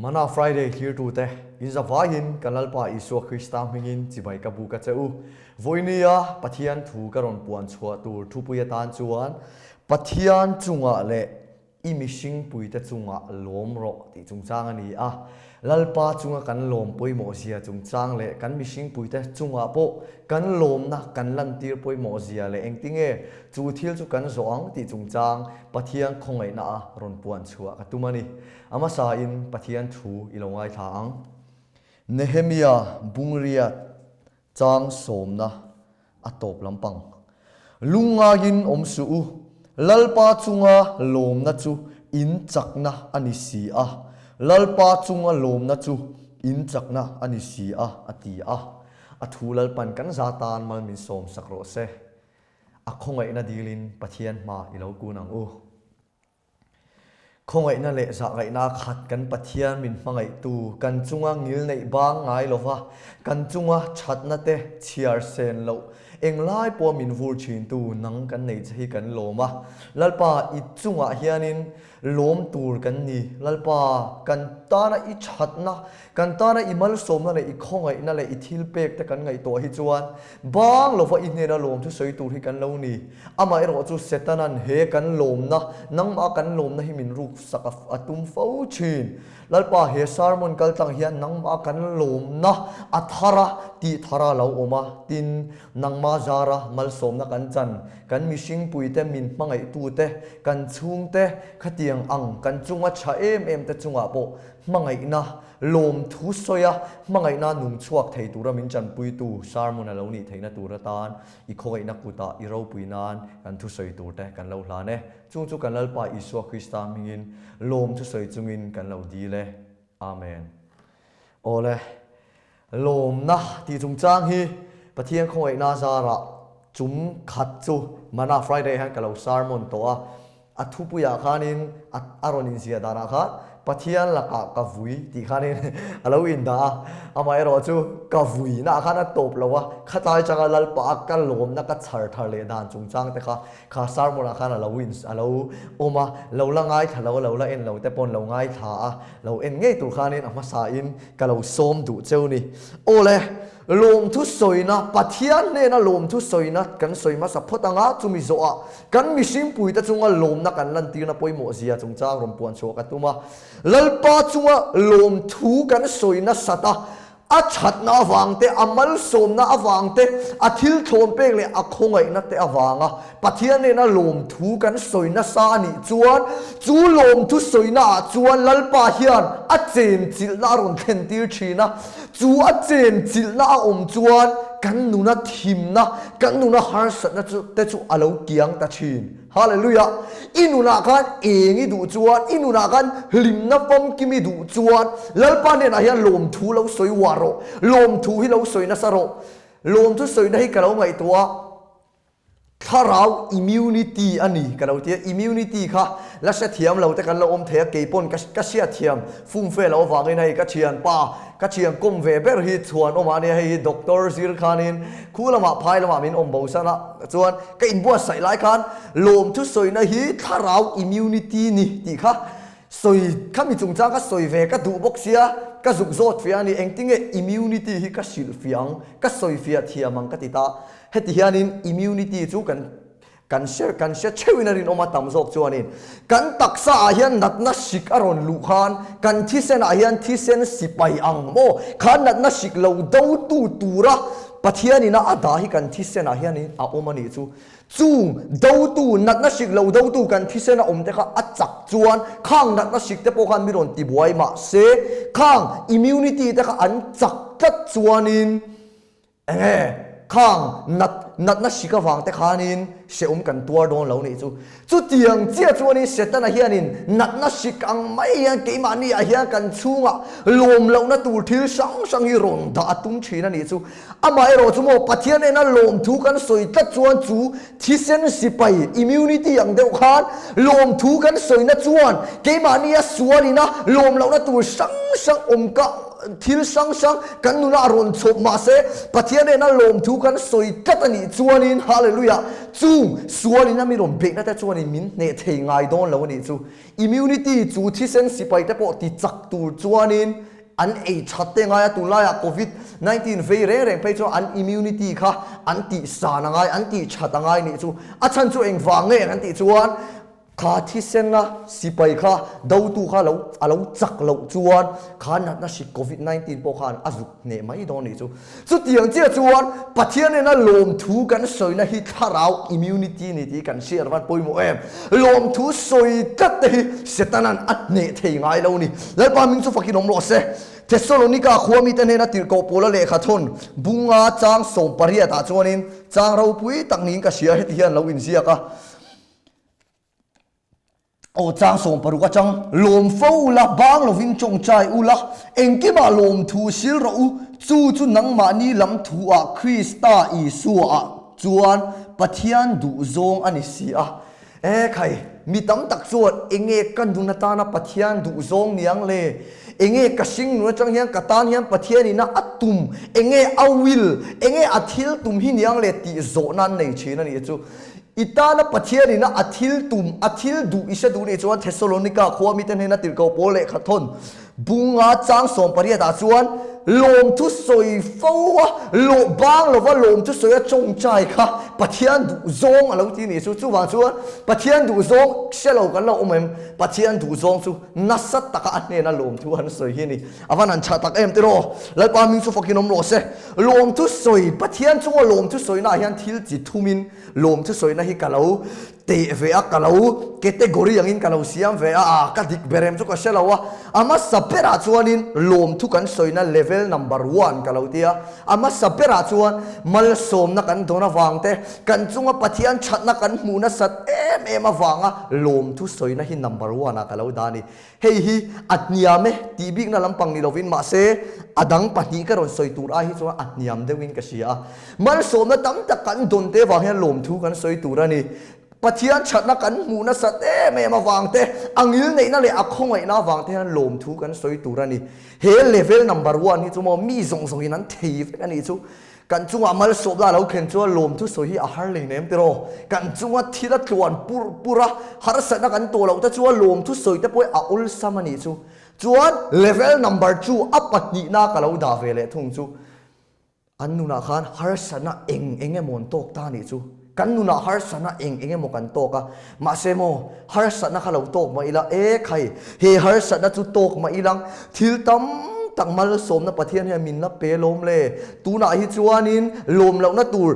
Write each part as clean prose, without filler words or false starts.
Mana Friday thlirtute, in zavaiin kan Lalpa Isua Krista hmingin chibai ka buk a che u. Vawinia Pathian thu ka rawn puan chhuah tur thupui atan chuan Pathian chungah leh I mihringpuite chungah lawm rawh tih chungchang a ni a. Lalpa chunga kan lawm pawimawhzia chungchang leh kan mihringpuite chungah pawh kan lawmna kan lantir pawimawhzia leh engtinge chu thil chu kan zawh ang tih chungchang Pathian khawngaihna a rawn puan chhuah ka tum a ni. A hmasain Pathian thu i lo ngaithla ang. Nehemia Bungriat Chang sawmna a tawp lampang. Lungngaiin awm suh u, Lalpa chunga lawmna chu in chakna a ni si a, Lalpa chunga lawmna chu in chakna a ni si a, a ti a. A thu Lalpan kan za tan mal min sawm sak rawh se. A khawngaihna dilin Pathian hma i lo kun ang u. Khawngaihna leh zahngaihna khat kan Pathian min hmangaihtu, kan chunga ngil neih bang ngai lova, kan chunga thatna te chhiar sen loh englai pawh min vur thintu nang kan nei che hi kan lawm a. Lalpa, i chungah hianin lawm tur kan ni. Lalpa, kan tana i thatna, kan tana i malsawmna leh i khawngaihna leh i thilpek te kan ngaihtuah hi chuan bang lova i hnena lawmthu sawi tur hi kan lo ni. Amaherawh chu Setana'n he kan lawmna, nangmah kan lawmna hi min ruk sak a tum fo thin. Lalpa, he sermon kal tlang hian nangmah kan lawmna a thar a, tih thar a lo awm a, tin, nangmah zara malsawmna kan chan, kan mihringpuite min hmangaihtute, kan chhungte khatiang ang kan chunga tha em em te chungah pawh hmangaihna, lawmthu sawi a, hmangaihna nung chhuak thei tura min chanpuitu sermon a lo nih theihna tur atan I khawngaihna kutah i ropui nan kan thusawi turte kan lo hlan e. Chung chu kan Lalpa Isua Krista hmingin lawm thusawi chungin kan lo dil e. Amen. Awle, lawmna tih chungchang hi Pathian khawngaihna zarah chum khat chu Manna Friday hian ka lo sermon tawh a. A thupuiah khanin a a rawn inziah danah khan Pathian lakah ka vui tih khanin a lo indah a, amaherawh chu ka vuinaah khan a tawp lo a, khatlai changa Lalpa a ka lawmna ka chhar thar leh dan chungchang te kha kha sermon-ah khan a lo in a lo awm a, lo la ngaithla lo a, lo la en lo te paw'n lo ngaithla a, lo en ngei tur khanin a hmasain ka lo sawm duh cheu ni. Awle! Lawmthu sawina, Pathian hnena lawmthu sawina kan sawi hmasa phawt anga chumi zawhah kan mihringpuite chunga lawmna kan lantirna pawimawh zia chungchang rawn puan chhuah ka tum a. Lalpa chunga lawmthu kan sawi nasat a, a thatna avang te, a malsawmna avang te, a thil thlawn pek leh a khawngaihna te avanga Pathian hnena lawmthu kan sawi nasa a nih chuan chu lawmthu sawinaah chuan Lalpa hian a chenchilhna a rawn thlentir thin a. Chu a chenchilhna a awm chuan kan nuna thimna, kan nuna harsatna chu te chu a lo kiang ta thin. Hallelujah! I nunah khan eng i duh chuan, i nunah khan hlimna famkim i duh chuan Lalpa hnenah hian lawmthu lo sawi uar rawh, lawmthu hi lo sawi nasa rawh. Lawmthu sawina hi ka lo ngaihtuah a. Thlarau immunity a ni ka lo ti a, immunity kha la hrethiam lo te kan lo awm thei a, kei pawn ka ka hriatthiam fum fe loh avangin hei ka thianpa ka thian kawm ve ber hi chhuan awmah ania hei hi doctor zir khanin khu lamah phai lamah min awm bo san a chuan ka inbuatsaih lai khan lawmthu sawina hi thlarau immunity ni tih kha sawi khami chungchang ka sawi ve ka duh bawk sia ka zuk zawt fiah a ni engtinge immunity hi ka hrilhfiah ang ka sawifiah thiam ang ka ti ta. Heti hianin immunity chu kan kan hre kan hre theuhin a rinawm a tam zawk chuanin kan taksa ah hian natna hrik a rawn luh khan kan thisen ah hian thisen sipai ang maw khan natna hrik lo do tu tura Pathianin a a dah hi kan thisen ah hianin a awm a nih chu. Chung do tu natna hrik lo do tu kan thisen a awm te kha a chak chuan khang natna hrik te pawh khan mi rawn ti buai mahse khang immunity te kha an chak tlat chuanin Enge khang nat natna hrik avang te khanin hrehawm kan tuar dawn lo nih chu. Chutiang chiah chuanin Setana hianin natna hrik ang mai hian keimahni ah hian kan chhungah lawm lohna tur thil hrang hrang hi rawn dah a tum thin a nih chu. Amaherawh chu maw Pathian ena lawmthu kan sawi tlat chuan chu thisen sipai, immunity, ang deuh khan lawmthu kan sawina chuan keimahni a sualina lawm lohna tur hrang hrang awm ka Thil hrang hrang kan nunah rawn chhawp mahse Pathian hnena lawmthu kan sawi tlat a nih chuanin Hallelujah! Chu Chung sualin a mi rawn beihna te chuanin min hneh thei ngai dawn lo a nih chu. Immunity chu thisen sipai te pawh ti chak tur chuanin an ei that te ngai a, tunlaiah Covid 19 vei reng reng phei chuan an immunity kha an tih san a ngai, an tih that a ngai nih chu. A chhan chu engvang nge an tih chuan Kha thisena sipai kha dotu kha lo a lo chak loh chuan kha natna hrik Covid 19 pawh khan a zuk hneh mai dawn nih chu. Chutiang chiah chuan Pathian nena lawmthu kan sawina hi thlarau immunity ni tih kan hriat van pawimawh em. Lawmthu sawi tlat te hi Setanan a hneh thei ngai lo ni. Lalpa hming chu fakin awm rawh se. Thessalonika khua mite hnena tirhkoh Paula lehkha thawn bunga chang 18 ah chuanin chang ropui tak niin ka hria heti hian lo inziak a. Aw chang 16 atang, Lawm fo ula, bang lovin tawngtai ula, engkimah lawmthu sil rawh u, chu chu nangmahni lam thuah Krista Isuaah chuan Pathian duhzawng a ni si a. E khai, mi tam tak chuan enge ka nun atana Pathian duhzawng niang le? Enge ka hring nun atang hian ka tan hian Pathianina a tum, enge a will, enge a thil tum hi niang le tih zawhna an nei thin a nih chu. I tana Pathian ina a thil tum, a thil duh i hre duh nih chuan Thessalonika khua mite hnena tirhkoh pawl lehkha thawn bunga chang 18 ah chuan lawmthu sawi fo a, lawh bang lova lawmthu sawi a tawngtai kha Pathian duh zawng a lo ti nih chu. Chuvang chuan Pathian duh zawng hre lo kan lo awm em? Pathian duh zawng chu nasa taka a hnena lawmthu an sawi hi a ni. A van han chhah tak em tiraw? Lalpa hming chu fakin awm rawh se. Lawmthu sawi, Pathian chunga lawmthu sawina ah hian thil chi thumin Lawm chu sawina hi ka lo teh ve a, ka lo category angin ka lo siam ve a, a ka dik ber em chu ka hre lo a, a hmasa berah chuanin lawmthu kan sawina level number one ka lo ti a, a hmasa berah chuan malsawmna kan dawn avang te, kan chunga Pathian thatna kan hmuh nasat em em avanga lawmthu sawina hi number one ah ka lo dah a ni. Hei hi a hniam e tih bikna lampang ni lovin mahse a dang pahnih ka rawn sawi tur ai hi chuan a hniam deuhin ka hria a. Malsawmna tam tak kan dawn te vang hian lawmthu kan sawi tur a ni. Pathian thatna kan hmuh nasat em em avang te, a ngil neihna leh a khawngaihna avang te hian lawmthu kan sawi tur a ni. He level number one hi chu maw mi zawng zawngin an thei vek a nih chu. Kan chungah malsawmna a lo thlen chuan lawmthu sawi hi a har lei nem tiraw? Kan chunga thil a tluan pur pur a, harsatna kan tawh loh te chuan lawmthu sawi te pawh hi a awlsam a nih chu. Chuan level number chu a pahnihna ka lo dah ve leh thung chu an nunah khan harsatna eng eng emaw an tawk ta a nih chu. Kan nunah harsatna eng eng emaw kan tawk a, mahse maw harsatna kha lo tawk mah ila, e khai, he harsatna chu tawk mah ilang, thil tam tak malsawmna Pathian hian min la pe lawm le, tunah hi chuanin lawm lohna tur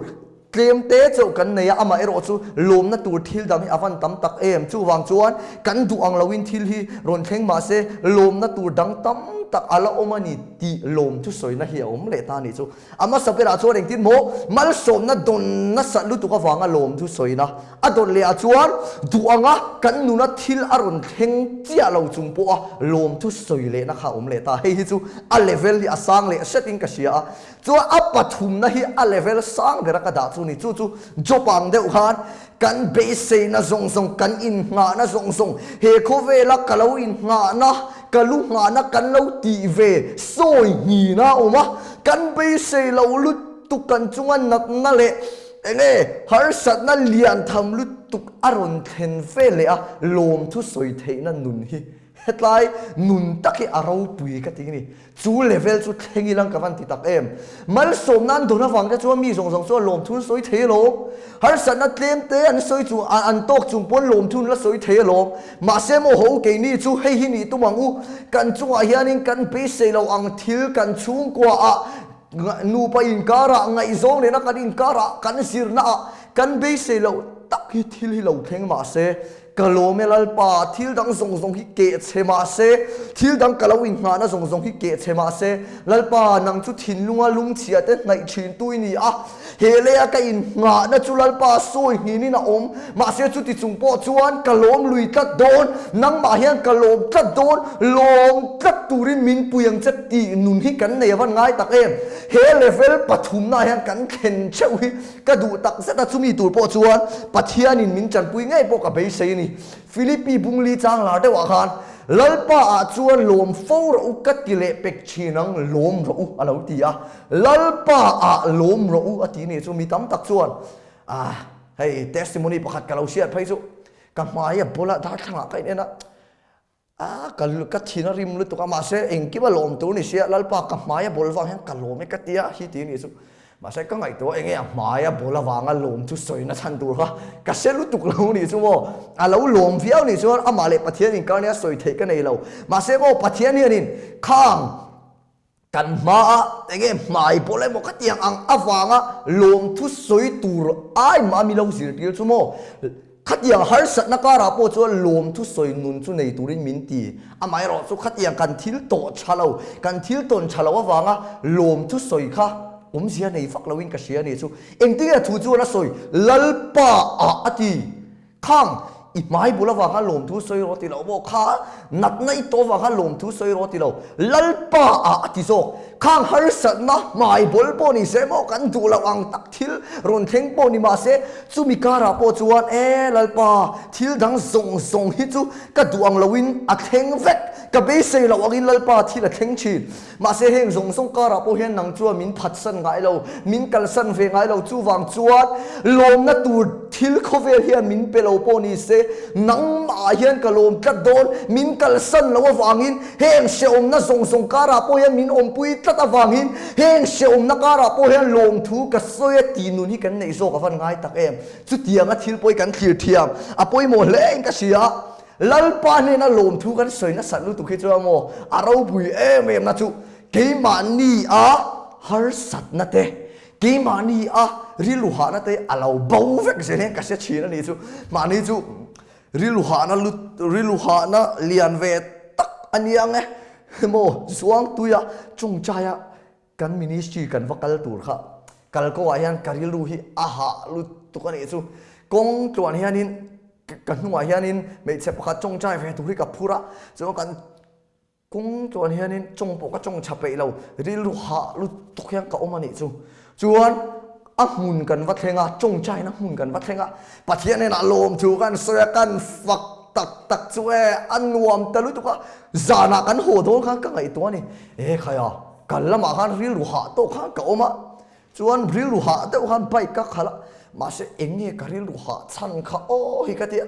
tlem te chauh kan nei a, amah erawh chu lawmna tur thil dang hi a van tam tak em, chuvang chuan kan duh ang loin thil hi rawn thleng mahse lawmna tur dang tam tak a la awm a ni tih lawm thusawina hi a awm leh ta a nih chu. A hmasa berah chuan engtin maw malsawmna dawn nasat lutuk avanga lawmthu sawina a dawn leh ah chuan duh anga kan nuna thil a rawn thleng chiah lo chung pawha lawmthu sawi lehna kha a awm leh ta. Hei hi chu a level hi a sang leh hretin ka hria a. Chuan a pathumna hi a level sang bera ka dah chu ni. Chu chu job ang deuh khan Kan beiseina zawng zawng, kan innghahna zawng zawng, he khawvela ka lo innghahna, ka lu nghahna kan lo tih ve sawi nghin a awm a, kan beisei lo lutuk kan chunga natna leh enge harsatna lian tham lutuk a rawn thlen ve leh a, lawmthu sawi theihna nun hi hetlai nun tak hi a ropui ka ti a ni. Chu level chu thleng ilang ka van ti tak em. Malsawmna an dawn avang te chuan mi zawng zawng chuan lawmthu an sawi thei alawm. Harsatna tlem te an sawi chung an tawk chung pawn lawmthu an la sawi thei alawm. Mahse maw ho keini chu hei hi nih tum ang u. Kan chungah hianin kan beisei lo ang thil kan chhungkua ah nupa inkarah ngaihzawng nena kan inkarah kan zirna ah kan beisei loh tak hi thil hi lo thleng mahse Ka lawm e Lalpa, thil dang zawng zawng hi keh chhe mah se, thil dang ka lo inngahna zawng zawng hi keh chhe mah se, Lalpa, nang chu thinlunga lungchhia te hnaih thin tu i ni a, he leia ka inngahna chu Lalpa sawi nghinin a awm, mahse chuti chung pawh chuan ka lawm lui tlat dawn, nangmah hian ka lawm tlat dawn, lawm tlat turin min pui ang che tih nun hi kan nei avan ngai tak em, he level pathumna hian kan thlen theuh hi Ka duh tak zet a, chumi tur pawh chuan Pathianin min tanpui ngei pawh ka beisei a ni. Philippi bungli chang lar deuhah khan, Lalpa ah chuan lawm fo rawh u ka ti leh pek thin ang, lawm rawh u a lo ti a. Lalpa ah lawm rawh u a ti nih chu mi tam tak chuan, Ah. Hei testimony pakhat ka lo hriat phei chu ka hmai a bawla darthlangah ka in en a, a ka ka thin a rim lutuk a mahse engkim a lawm tur ni sia Lalpa ka hmai a bawl vang hian ka lawm e ka tia hi ti a nih chu mahse ka ngaihtuah enge a hmai a bawl avanga lawm chu sawi na chhan tur kha ka hre lutuk lo nih chu maw a lo lawm viau nih chuan amah leh Pathian inkar nia sawi theih ka nei lo mahse maw Pathian hianin khang Kan hmaah enge hmai pawh emaw khatiang ang avanga lawmthu sawi tur ai mah mi lo zirtir chu maw? Khatiang harsatna karah pawh chuan lawmthu sawi nun chu nei turin min ti. Amaherawh chu khatiang kan thil tawh tha lo, kan thil tawn tha lo avanga lawmthu sawi kha awmzia nei vak loin ka hria a nih chu. Engtinge thu chuan a sawi? Lalpa ah a ti. Khang, i hmai bul avang khan lawmthu sawi rawh ti lo maw? Kha natna i tawh avang khan lawmthu sawi rawh ti lo. Lalpa ah a ti zawk. Khang harsatna hmai bul pawh ni se maw kan duh loh ang tak thil rawn thleng pawh ni mah se, chumi karah pawh chuan e Lalpa, thil dang zawng zawng hi chu ka duh ang loin a thleng vek. Ka beisei loh angin Lalpa thil a thleng thin. Mahse heng zawng zawng karah pawh hian nang chuan min phatsan ngai lo, min kalsan ve ngai lo, chuvang chuan lawmna tur thil khawvel hian min pe lo pawh ni se, nangmah hian ka lawm tlat dawn, min kalsan lo avangin heng hrehawmna zawng zawng karah pawh hian min awmpui tlat avangin heng hrehawmna karah pawh hian lawmthu ka sawi a tih nun hi kan neih zawk a van ngai tak em? Chutianga thil pawh hi kan thlir thiam a pawimawh hle in ka hria. Lalpa hnena lawmthu kan sawi nasat lutuk hi chuan maw a ropui em em na chu keimahni a harsatna te, keimahni a rilru hahna te a lo bo vek zel hian ka hre thin a nih chu. Mahni chu rilru hahna lut rilru hahna lian ve tak a nia nge maw Zuangtuia chungchaia Kan ministry kan va kal tur kha kalkawngah hian ka rilru hi a hah lutuk a nih chu. Kawng tluan hianin ka hnungah hianin hmeichhe pakhat tawngtai ve tur hi ka phur a, chuan kan kawng tluan hianin tawng pawh ka tawng tha peih lo, rilru hah lutuk hian ka awm a nih chu. Chuan a hmun kan va thleng a, tawngtaina hmun kan va thleng a, Pathian hnenah lawm thu kan sawi a, kan fak tak tak chu e, a nuam ta lutuk a, zanah kan haw dawn khan ka ngaihtuah a ni. E khaia, kal lamah khan rilru hah tawk khan ka awm a, chuan rilru hah deuh khan bike ka khalh a, mahse eng nge ka rilru hah chhan kha aw hi ka ti a,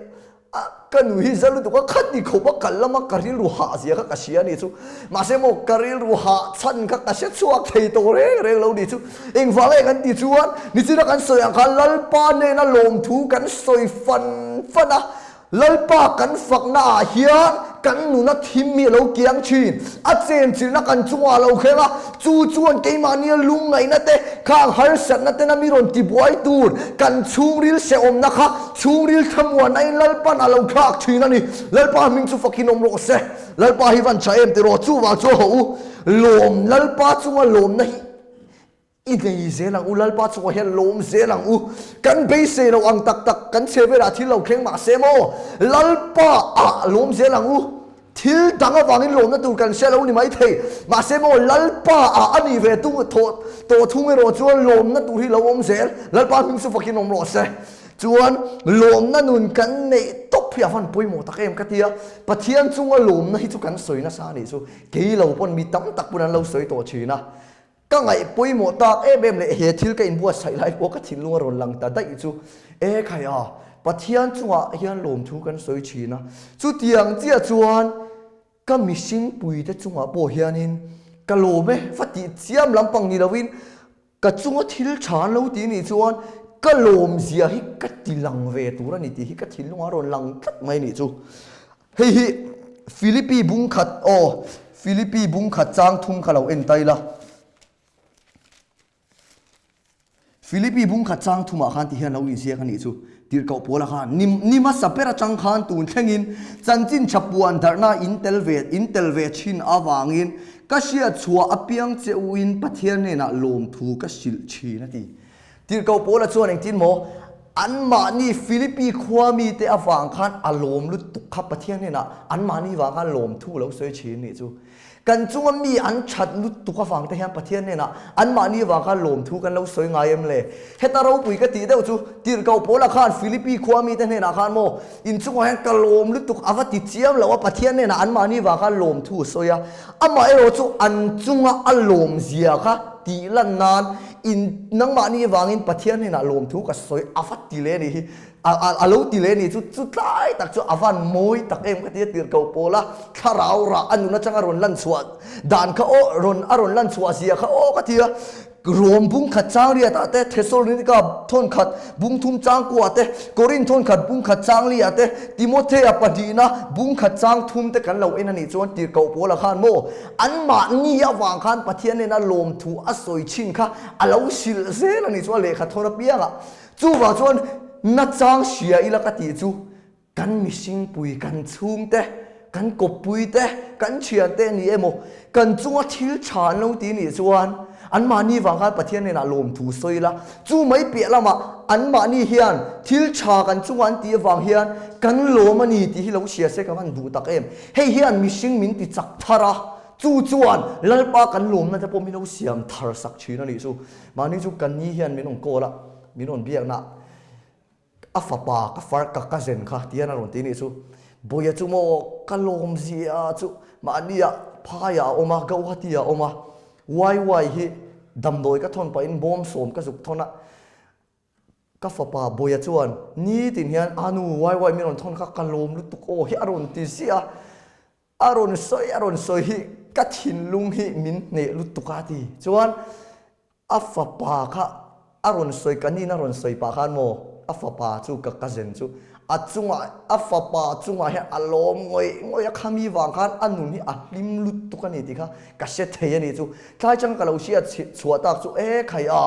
a ka nu hi za lutuk a, khat ni khawp a kal lama ka rilru hah zia kha ka hria a nih chu, mahse maw ka rilru hah chhan kha ka hre chhuak thei tawh reng reng lo nih chu, engvang nge kan ti chuan nichina kan sawi ang khan Lalpa hnena lawmthu kan sawi fan fan a, Lalpa kan fakna ah hian kan nuna thim hi a lo kiang thin. A chenchilhna kan chungah a lo thleng a, chu chuan keimahnia lungngaihna te, khang harsatna tena mi rawn tibuai tur kan chhungril hrehawmna kha chhungril thlamuan aiin Lalpan a lo thlak thin a ni. Lalpa hming chu fakin awm rawh se. Lalpa hi van tha em ti rawh. Chuvang chu hawh u, lawm Lalpa chunga lawmna hi I nei zel ang u, Lalpa chungah hian lawm zel ang u. Kan beisei lo ang tak tak, kan chhe velah thil lo thleng mah se maw? Lalpa ah lawm zel ang u. Thil dang avangin lawmna tur kan hre lo ni mai thei. Mahse maw, Lalpa ah a nih ve tung thawh tawh thung erawh chuan lawmna tur hi lo awm zel. Lalpa hming chu fakin awm rawh se. Chuan lawmna nun kan neih tawp hi a van pawimawh tak em ka ti a. Pathian chunga lawmna hi chu kan sawi nasa a nih chu. Kei lo pawn mi tam tak pawn an lo sawi tawh thin a. Ka ngaih pawimawh tak em em leh he thil ka inbuatsaih lai pawh ka thinlung a rawn lang ta daih chu, E khaia, Pathian chungah hian lawmthu kan sawi thin a, chutiang chiah chuan ka mihring puite chungah pawh hianin ka lawm e, va tih chiam lampang ni loin ka chunga thil tha an lo ti nih chuan ka lawmzia hi ka ti lang ve tur a ni tih hi ka thinlungah a rawn lang tlat mai nih chu. Hei hi Philippi bung khat aw, Philippi bung khat chang thum kha lo en ta ila. Philippi bung khat chang thumah khan ti hian lo inziak a nih chu. Tirhkoh Paula khan ni ni hmasa ber atang khan tun thlengin chanchin tha puan darhna in tel ve in tel ve thin avangin ka hriat chhuah apiang che uin Pathian hnenah lawmthu ka hrilh thin a ti. Tirhkoh Paula chuan engtin maw anmahni Philippi khua mite avang khan a lawm lutuk kha Pathian hnenah anmahni vang khan lawmthu lo sawi thin nih chu. Kan chunga mi an that lutuk avang te hian Pathian hnenah anmahni vang khan lawmthu kan lo sawi ngai em le? Heta ropui ka tih deuh chu Tirhkoh Paula khan Philippi khua mite hnenah khan maw inchungah hian ka lawm lutuk a va ti chiam lo a Pathian hnenah anmahni vang khan lawmthu a sawi a, amaherawhchu an chunga a lawmzia kha. tih lan nan in nangmahni avangin Pathian hnenah lawmthu ka sawi a va ti leh a nih hi. A a a lo ti leh a nih chu chu tlai tak chu a van mawi tak em ka ti a tirhkoh pawla thlarau rah a nun atanga rawn lan chhuah dan kha aw rawn a rawn lan chhuah zia kha aw ka ti a. Rom bung khat chang riatah te, Thesalonika thawn khat bung thum chang kuah te, Korin thawn khat bung khat chang liah te, Timothea pahnihna bung khat chang thum te kan lo en a nih chuan tirhkoh Paula khan maw anmahni avang khan Pathian nena lawmthu a sawi chin kha a lo hrilh zel a nih chuan lehkha thawn apiangah chuvang chuan nachang hria ila ka tih chu Kan mihringpui, kan chhungte, kan kawppuite, kan thiante a ni emaw, kan chunga thil tha an lo ti nih chuan anmahni vang khan Pathian hnenah lawmthu sawi ila, chu mai piah lamah anmahni hian thil tha kan chunga an tih avang hian kan lawm a ni tih hi lo hria se ka van duh tak em. Hei hian mihring min ti chak thar a, chu chuan Lalpa kan lawmna te pawh min lo siam thar sak thin a nih chu. Mahni chu kan ni hian min rawn call a, min rawn biakna. A fapa ka far ka cousin kha tihian a rawn ti nih chu. Bawia chu maw ka lawm zia chu mahnia phaiah a awm a, Gauhati ah a awm a, YY hi damdawi ka thawn pahin bawm sawm ka zuk thawn a, ka fapa Bawia chuan nitin hian a nu YY min rawn thawn kha ka lawm lutuk aw hi a rawn ti ziah a, a rawn sawi a rawn sawi hi ka thinlung hi min hneh lutuk a ti chuan A fapa kha a rawn sawi ka nin a rawn sawi pah khan maw a fapa chu ka cousin chu a chungah a fapa chungah hian a lawm ngawih ngawih a khami vang khan a nun hi a hlim lutuk a ni tih kha ka hre thei a ni chu tlai changa ka lo hriat chhuah tak chu e khai a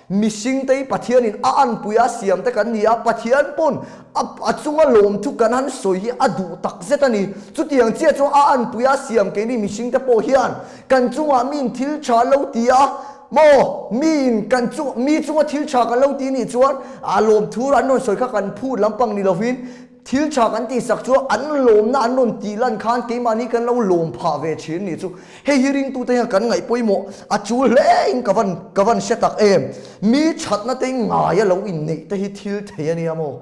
mihring te hi Pathianin a anpui a siam te kan ni a Pathian pawn a a chunga lawm thu kan han sawi hi a duh tak zet a ni chutiang chiah chuan a anpui a siam keini mihring te pawh hian Kan chungah miin thil tha lo ti a maw? Miin kan chung mi chunga thil tha kan lo ti nih chuan a lawmthur an rawn sawi kha kan phut lampang ni lovin thil tha kan tihsak chu an lawmna an rawn tih lan khan keimahni kan lo lawm phah ve thin nih chu. Hei hi ringtute hian kan ngaih pawimawh a chul hle in ka van ka van hre tak em. Mi thatna te ngaia lo inneih te hi thil thei a nia maw?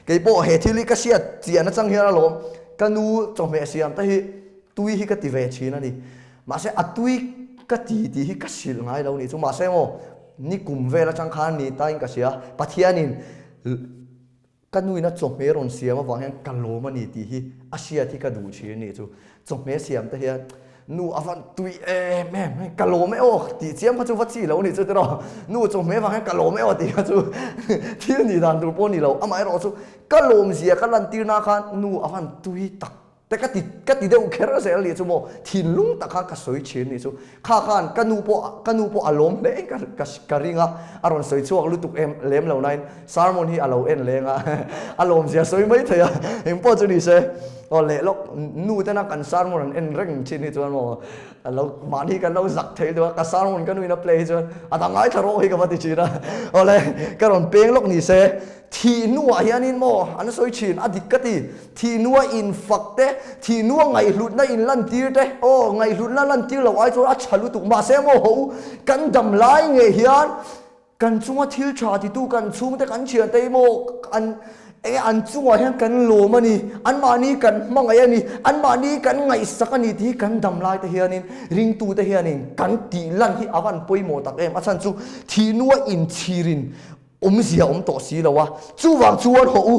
Keipawh he thil hi ka hriat chian atang hian alawm ka nu chawhmeh siam te hi Tui hi ka ti ve thin a ni. Mahse a tui ka ti tih hi ka hrilh ngai lo nih chu. Mahse maw ni kum vel atang khan ni tain ka hria. Pathianin ka nuina chawhmeh rawn siam avang hian ka lawm a ni tih hi a hriat hi ka duh thin nih chu. Chawhmeh siam te hian nu a van tui em em hei ka lawm e aw tih chiam kha chu va chi lo nih chu tiraw. Nu chawhmeh vang hian ka lawm e aw tih kha chu thil nih dan tur pawh a ni lo. Amaherawhchu ka lawmzia ka lantirna khan nu a van tui tak Te ka ti ka ti deuh kher zel nih chu maw thinlung tak khan ka sawi thin nih chu kha khan ka nu pawh ka nu pawh a lawm hle in ka ka ka ring a a rawn sawi chhuak lutuk em lem lo nain sermon hi a lo en leng a a lawm zia sawi mai thei a eng pawh chu ni se aw leh lawk nu tena kan sermon an en reng thin hi chuan maw a lo mahni kan lo zak thei deuh a ka sermon ka nuin a play hi chuan a dang ngaithla rawh hi ka va ti thin a aw le ka rawn peng lawk ni se Thih hnuah hianin maw an sawi thin, a dik ka ti. Thih hnua infak te, thih hnua ngaihhlutna inlantir te, aw ngaihhlutna lantir lo ai chuan a tha lutuk. Mahse maw haw u, kan dam lai ngei hian kan chunga thil tha titu kan chhungte kan thiante hi maw an enge an chungah hian kan lawm a ni, anmahni kan hmangaih a ni, anmahni kan ngaihsak a ni tih hi kan dam lai te hianin ringtute hianin kan tih lan hi a van pawimawh tak em. A chhan chu thih hnua inchhirin Awmzia awm tawh si lo a, chuvang chuan hawh u,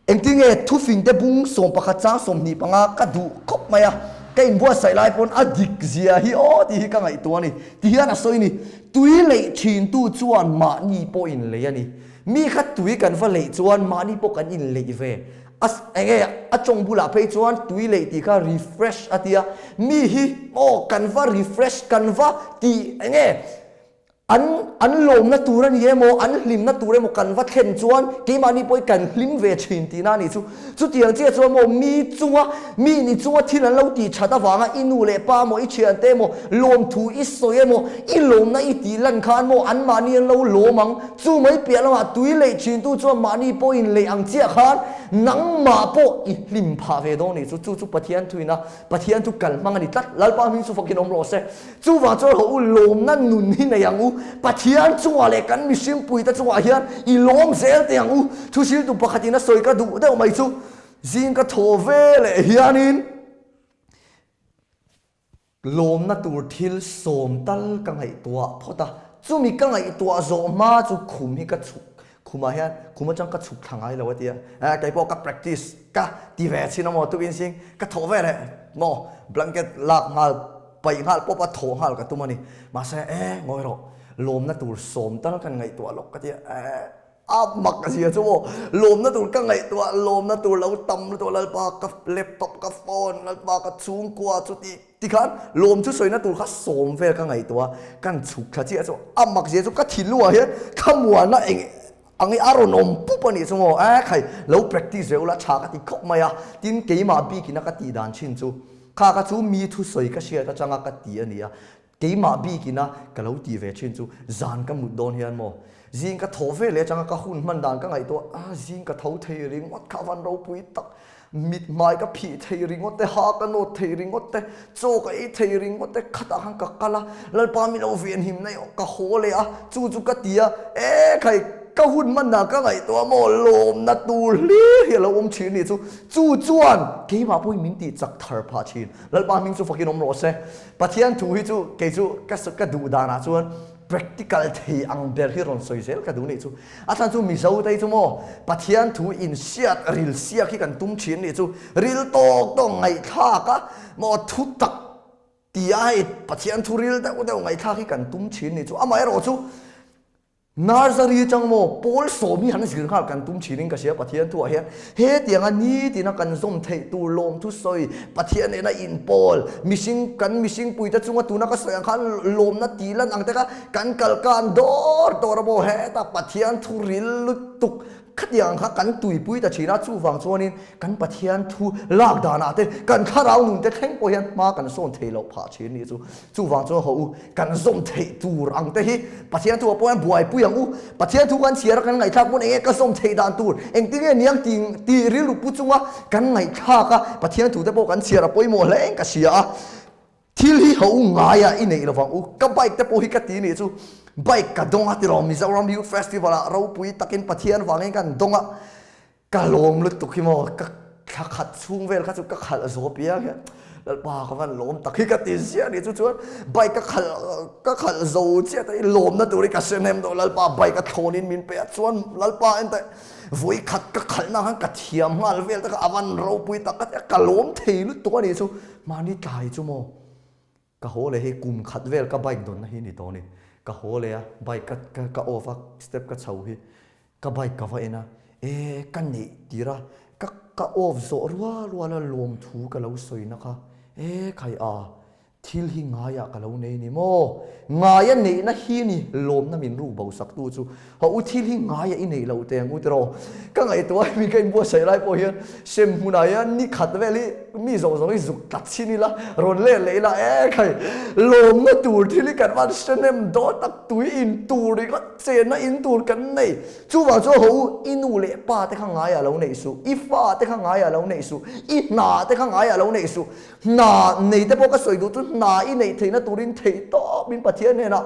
engtinge thufingte bung 11 chang 25 ka duh khawp mai a, ka inbuatsaih lai pawn a dik zia hi aw tih hi ka ngaihtuah a ni, ti hian a sawi ni, tui leih thintu chuan mahni pawh inleih a ni, mi kha tui kan va leih chuan mahni pawh kan inleih ve, a enge a tawng bulah phei chuan tui leih tih kha refresh a tia, mi hi aw kan va refresh kan va tih enge. An an lawmna tur a ni emaw, an hlimna tur emaw kan va thlen chuan keimahni pawhin kan hlim ve thin tihna a nih chu. Chutiang chiah chuan maw mi chunga, mi ni chunga thil an lo tih that avanga i nu leh pa emaw, i thiante emaw, lawmthu i sawi emaw, i lawmna i tih lan khan maw anmahni an lo lawm ang. Chu mai piah lamah tui leih thintu chuan mahni pawhin leih ang chiah khan nangmah pawh i hlim phah ve dawn a nih chu. Chu chu Pathian thuina, Pathian chu kal hmang a ni tlat. Lalpa hming chu fakin awm rawh se. Chuvang chuan haw u lawmna nun hi nei ang u, Pathian chungah leh kan mihringpuite chungah hian i lawm zel teh ang u. Thusiltu pakhatin a sawi ka duh deuh mai chu, zing ka thaw ve leh hianin. Lawmna tur thil sawm tal ka ngaihtuah phawt a, chumi ka ngaihtuah zawh hma chu khum hi ka chhuk, khumah hian khum atang ka chhuk thla ngai lo a ti a, eh kei pawh ka practice ka ti ve chhin a maw tukin sing ka thawh ve leh maw blanket lak nghal paih nghal pawp a thawh nghal ka tum a ni, mahse eh ngawi rawh lawmna tur sawm tal kan ngaihtuah lawk ka ti a, eh. A mak a zia chu maw? Lawmna tur ka ngaihtuah, lawmna tur lo tam lutuk Lalpa ka laptop ka phone, Lalpa ka chhungkua chu ti ti khan lawm chu sawina tur kha sawm vel ka ngaihtuah kan chhuk thla chiah chu a mak zia chu ka thinlungah hian thlamuanna eng ang hi a rawn awm pup a nih chu maw? E khai lo practice ve ula tha ka ti khawp mai a, tin keimah bikin a ka tih dan thin chu kha kha chu mi thusawi ka hriat atanga ka ti a ni a, Keimah bikina ka lo tih ve thin chu zan ka mut dawn hian maw zing ka thaw ve leh atanga ka hun hman dan ka ngaihtuah a zing ka tho thei ringawt kha van ropui tak mit hmai ka phih thei ringawt te ha ka nawt thei ringawt te chaw ka ei thei ringawt te khatah khan ka kal a Lalpa mi lo venhim na ka haw leh a chu chu ka ti a e khai ka hun hman dan ka ngaihtuah maw lawmna tur hlir hi a lo awm thin nih chu chu chuan keimah pawhin min tih chak thar phah thin Lalpa hming chu fakin awm rawh se. Pathian thu hi chu kei chu ka ka duh danah chuan practical thei ang ber hi rawn sawi zel ka duh nih chu. A chhan chu Mizo te hi chu maw Pathian thu inhriat ril siak hi kan tum thin nih chu. Ril tawk tawk ngaihthlak a maw thu tak tia hei Pathian thu ril deuh deuh ngaihthlak hi kan tum thin nih chu. Amaherawh chu Nursery atang maw pawl sawm hi han zir nghal kan tum thin in ka hria Pathian thuah hian hetianga nitina kan zawm theih tur lawmthu sawi Pathian nena inpawl mihring kan mihring puite chunga tuna ka sawi ang khan lawmna tih lan ang te kha kan kal kan dawr dawr a maw heta Pathian thu ril lutuk Khatiang kha kan tuipui ta thin a, chuvang chuanin kan Pathian thu lak danah te, kan thlarau nun te thleng pawh hian hma kan sawn thei loh phah thin nih chu. Chuvang chuan haw u, kan zawm theih tur ang te hi Pathian thu ah pawh hian buaipui ang u. Pathian thu kan chhiar a kan ngaihthlak pawn enge ka zawm theih dan tur, engtin nge niang tih tih rilru pu chunga kan ngaihthlak a, Pathian thu te pawh kan chhiar a pawimawh hle eng ka hria a. Thil hi ho ngaia i neih lovang u, ka bike te pawh hi ka ti nih chu bike ka dawng a tiraw Mizoram Youth Festival ah ropui takin Pathian vangin kan dawng a, ka lawm lutuk hi maw ka thla khat chhung vel kha chu ka khalh zo piang hian Lalpa ka van lawm tak hi ka ti ziah nih chu chuan bike ka khalh ka khalh zo chiah te hi lawmna tur hi ka hre hnem tawh Lalpa bike a thlawn in min pe a chuan Lalpa enteh vawi khat ka khalhna khan ka thiam nghal vel te kha a van ropui tak ka ti a ka lawm thei lutuk a nih chu. Mahni tlai chu maw? Ka haw leh hi kum khat vel ka bike dawnna hi ni tawh a ni. Ka haw leh a, bike ka ka ka off a, step ka chho hi ka bike ka va en a, e ka neih tir a, ka ka off zawh rual rual a lawmthu ka lo sawina kha, e khai a, thil hi ngaiah ka lo nei ni maw? Ngaia neihna hi ni lawmna min ruk bo sak tu chu. Haw u thil hi ngaia i neih loh teng u tiraw. Ka ngaihtuah a mi ka inbuatsaih lai pawh hian sem hmunah hian ni khat vel hi mi zawng zawng hi zuk tlat chhin ila rawn let leh ila e khai lawmna tur thil hi kan van hre hnem dawn tak tui in tur ringawt chenna in tur kan nei. Chuvang chuan haw u i nu leh pa te kha ngaiah lo neih suh, i fa te kha ngaiah lo neih suh, i hna te kha ngaiah lo neih suh. Hna nei te pawh ka sawi duh chu hna i neih theihna turin theih tawp in Pathian hnenah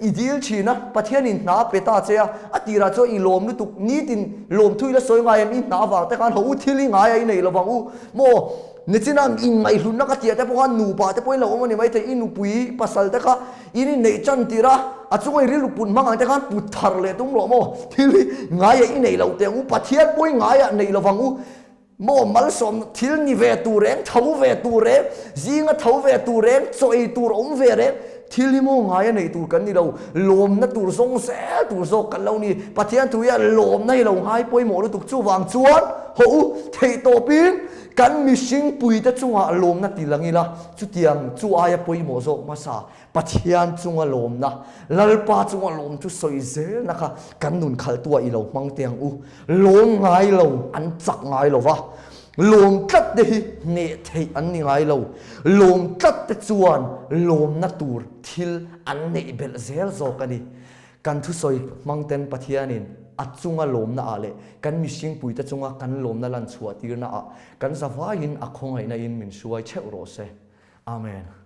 i dil thin a, Pathianin hna a pe ta che a, a tirah chuan i lawm lutuk, nitin lawmthu i la sawi ngai em i hna avang te khan ho u thil i ngai a i nei lovang u maw nichina inngaihhlutna ka tih ah te pawh khan nupa te pawhin lo awm a ni maithei i nupui pasal te kha in inneih tan tir a, a chunga i rilru put hmang ang te khan put thar leh tum rawh maw thil hi ngai a i nei lo teh ang u Pathian pawh i ngai a nei lovang u. Maw malsawm thil ni ve tur reng, tho ve tur reng, zinga tho ve tur reng, chaw ei tur awm ve reng, thil hi maw ngaia nei tur kan ni lo, lawmna tur zawng zel tur zawk kan lo ni. Pathian thu hian lawmna hi lo ngai pawimawh lutuk chuvang chuan hawh u, theihtawpin kan mihring puite chungah lawmna ti lang ila, chutiang chu aia pawimawh zawk hmasa Pathian chunga lawmna, Lalpa chunga lawm chu sawi zelna kha kan nun khalhtuah i lo hmang teh ang u. Lawm ngai lo an chak ngai lo va, lawm tlat te hi hneh theih an ni ngai lo. Lawm tlat te chuan lawmna tur thil an neih belh zel zawk a ni. Kan thusawi hmang ten Pathianin a chunga lawmna ah leh kan mihringpuite chunga kan lawmna lan chhuah tirna ah kan zavaiin a khawngaihna in min hruai theuh rawh se. Amen.